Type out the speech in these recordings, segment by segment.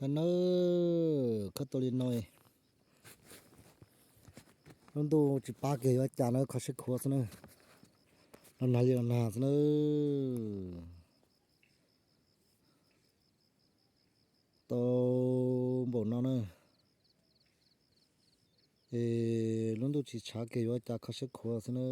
Dab nawb, khawb tau li no, lub ntuj tsis pab kiag yuav cas na, kho siab khuav xwb na. Los nag li los nag xwb na. Tau npaum no na, es lub ntuj tsis tshav kiag yuav cas kho siab khuav xwb na.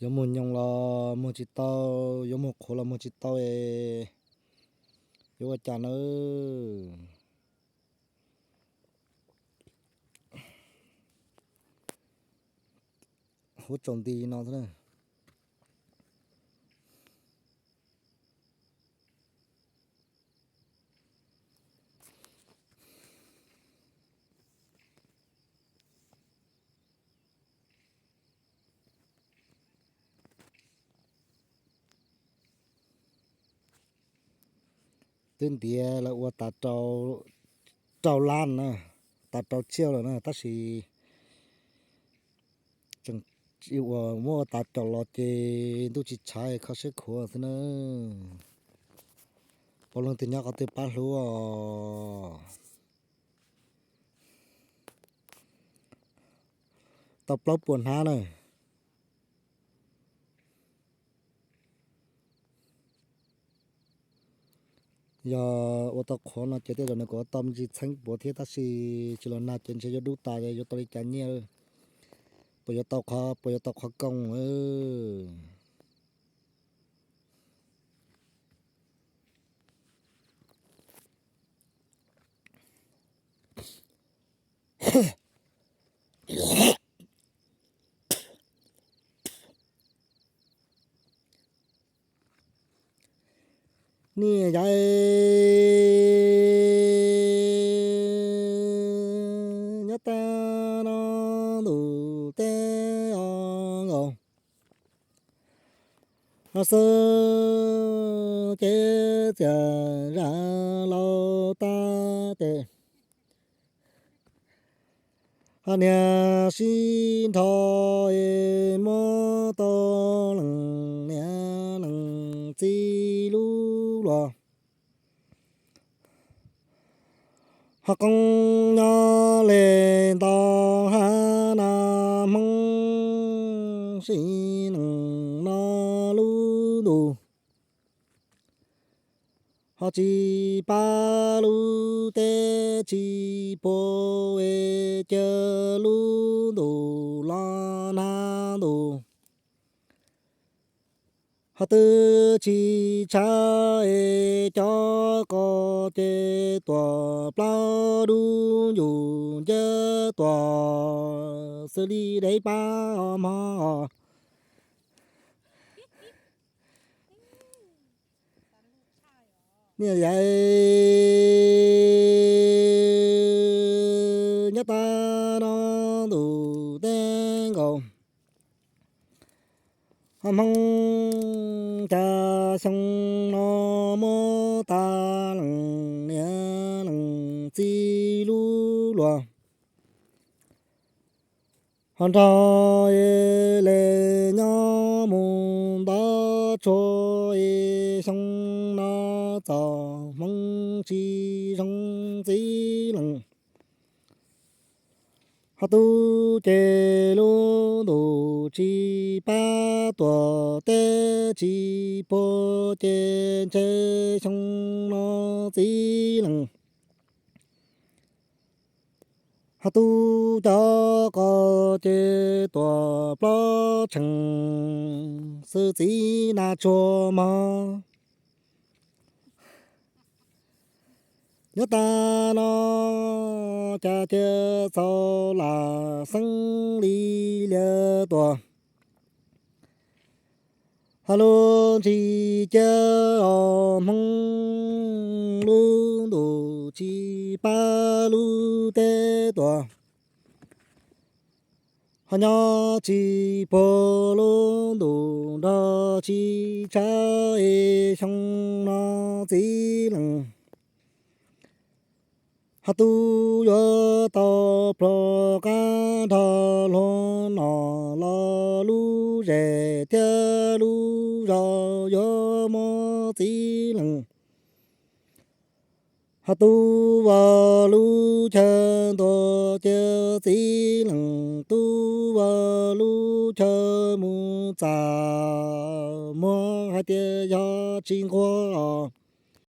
Yuav muag nyoos los muag tsis tau, yuav muag qhuav los muag tsis tau es yuav ua cas nawb. Huab tsaus nti no xwb na. Twb ntiav lawv ua tas rau lab na, tas rau tsiaj lawm na, tab sis tseem tsis ua, muab ua tas rau los ces ntuj tsis tshav kho siab khuav xwb na. Puas leej twg nyob qhov twg pab hlub os. Tau plaub puas hnab na. Yog ua tau qhuav no ces tej zaum nws kuj tau me ntsis txheeb puav thiab, tab sis tsis los nag ces ntshe yuav dub tas, yuav tau li cas nyiaj, puas yuav tau qhov, puas yuav tau qhov koob. Niam yau, nyob tag no ntuj teb os nkaus, xwb ces txias zam laus tag tes, ho niag sib nrho es muab tau leej niam leej txiv lub luag, ho qoob nyob li ntau hab na Hmoob, sim neej no lub ntuj ho tsis pab lub teb, tsis puag es cia lub ntuj los nag ntuj, ho twb tsis tshav es cov qos ces tuam plaub dub ncus nceb tuam xws li dev pab os mog. Niam yau, nyob tag no ntuj teb nkaus, ho Hmoob, cas xyoo no muab tau leej niam leej txiv lub luag, ho nrog es nyob mus nto tsuag es xyoo no txom Hmoob tsis zoo txiv leej, ho tub ces lub ntuj tsis pab tuam teb, tsis puag ces ntshe xyoo no txiv leej, ho tub cov qos ces tuam plaub tsheej xwb txiv nag tsuag mog. Nyob tag no cas cia txaus lam xeeb li lias tuam, ho lub ntsis cia os Hmoob, lub ntuj tsis pab lub teb tuam, ho nyob tsis puag lub ntuj nrog tsis tshav es xyoo no txiv leej, Ho tus yuav tau plhom qab nrho luag nom los lub zem thiab lub zos yuav muab txiv leej. Ho tus ua lub chaw ntuas ces txiv leej, tus ua lub chaw mus txam muag hais tias yog tsis nquag os.